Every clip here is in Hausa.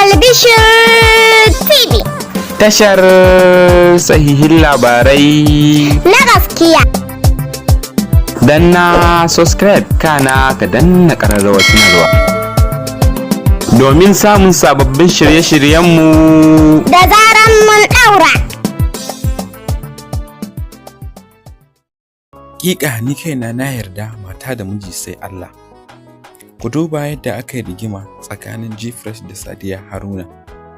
Albishir TV. Tashar sahihin labarai na gaskiya. Danna subscribe, kana ka danna ƙararrawar sanarwa domin samun sababbin shirye-shiryenmu da zaran mun ɗaura. Haƙiƙa ni kaina na yarda mata da miji sai Allah. Ku duba yadda aka yi rigima tsakanin Gfresh da Sadiya Haruna,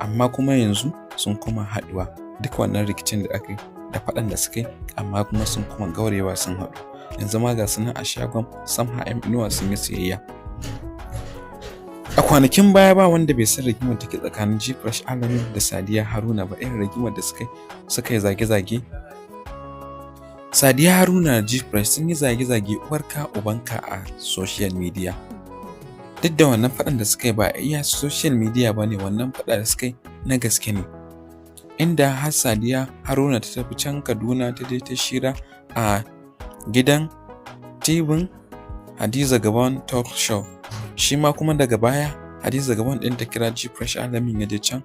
amma kuma yanzu sun kuma haɗuwa. Duk wannan rikicin da aka yi da faɗan da suka yi, amma kuma sun kuma gaurewa sun haɗu. Yanzu ma ga su nan a shagon Samha M Inuwa sun yi siyayya. A kwanakin baya ba wanda bai san rigimar take tsakanin Gfresh Alamin da Sadiya Haruna ba, irin rigimar da suka yi zage-zage. Sadiya Haruna da Gfresh sun yi zage-zage uwarka ubanka a social media. Duk da wannan faɗan da suka yi ba a iya social media ba ne, wannan faɗa da suka yi na gaske ne. Inda har Sadiya Haruna ta tafi can Kaduna ta je ta shira a gidan tibin Hadiza Gabon Talk Show. Shi ma kuma daga baya Hadiza Gabon ɗin ta kira Gfresh Alamin ya je can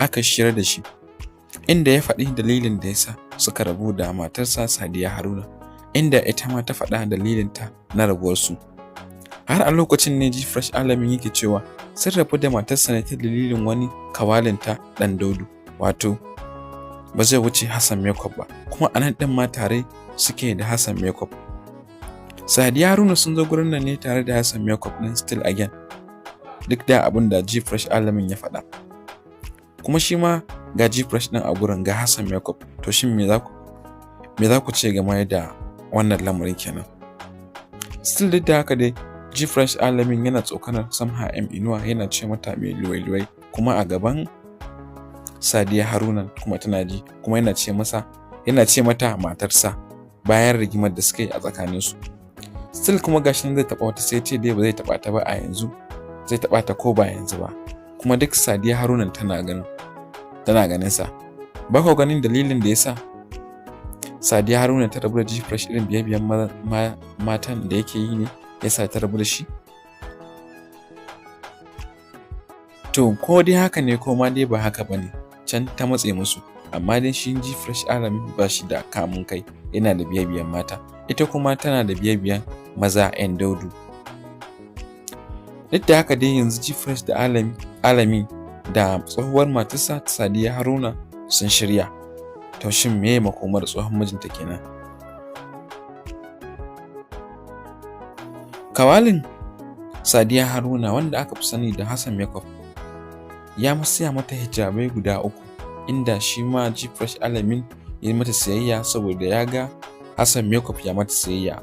aka shira da shi. Inda ya faɗi dalilin da ya sa suka rabu da matarsa Sadiya Haruna, inda ita ma ta faɗa dalilinta na rabuwarsu. Har a lokacin ne Gfresh Alamin yake cewa sun rabu da matarsa ne ta dalilin wani kawalinta ɗan Daudu, wato ba zai wuce Hassan Makeup ba, kuma a nan ɗin ma tare suke da Hassan Makeup. Sadiya Haruna sun zo gurin nan ne tare da Hassan Makeup ɗin still again, duk da abin da Gfresh Alamin ya faɗa. Kuma shi ma ga Gfresh ɗin a gurin, ga Hassan Makeup. To shin me za ku ce game da wannan lamarin kenan? Still duk da haka dai Gfresh Alamin yana tsokanar Samha M Inuwa, yana ce mata mai luwai-luwai, kuma a gaban Sadiya Haruna, kuma tana ji, kuma yana ce mata matarsa bayan rigimar da suka yi a tsakaninsu. Still kuma gashi nan zai taɓa wata, sai ce dai ba zai taɓa ta ba a yanzu, zai taɓa ta ko ba yanzu ba. Kuma duk Sadiya Haruna tana ganin sa. Ba ku ganin dalilin da ya sa Sadiya Haruna ta rabu da Gfresh irin biye-biyen matan da yake yi ne ya sa ta rabu da shi? To ko dai haka ne ko ma dai ba haka ba ne, can ta matse musu, amma dai shi Gfresh Alamin ba shi da kamun kai, yana da biye-biyen mata, ita kuma tana da biye-biyen maza 'yan daudu. Duk da haka dai yanzu Gfresh da Alami da tsohuwar matarsa Sadiya Haruna sun shirya. To shin meye makomar tsohon mijinta kenan? Kawalin Sadiya Haruna, wanda aka fi sani da Hassan Makeup, ya siya mata hijabai guda 3, inda shi ma Gfresh Alamin ya yi mata siyayya saboda ya ga Hassan Makeup ya mata siyayya.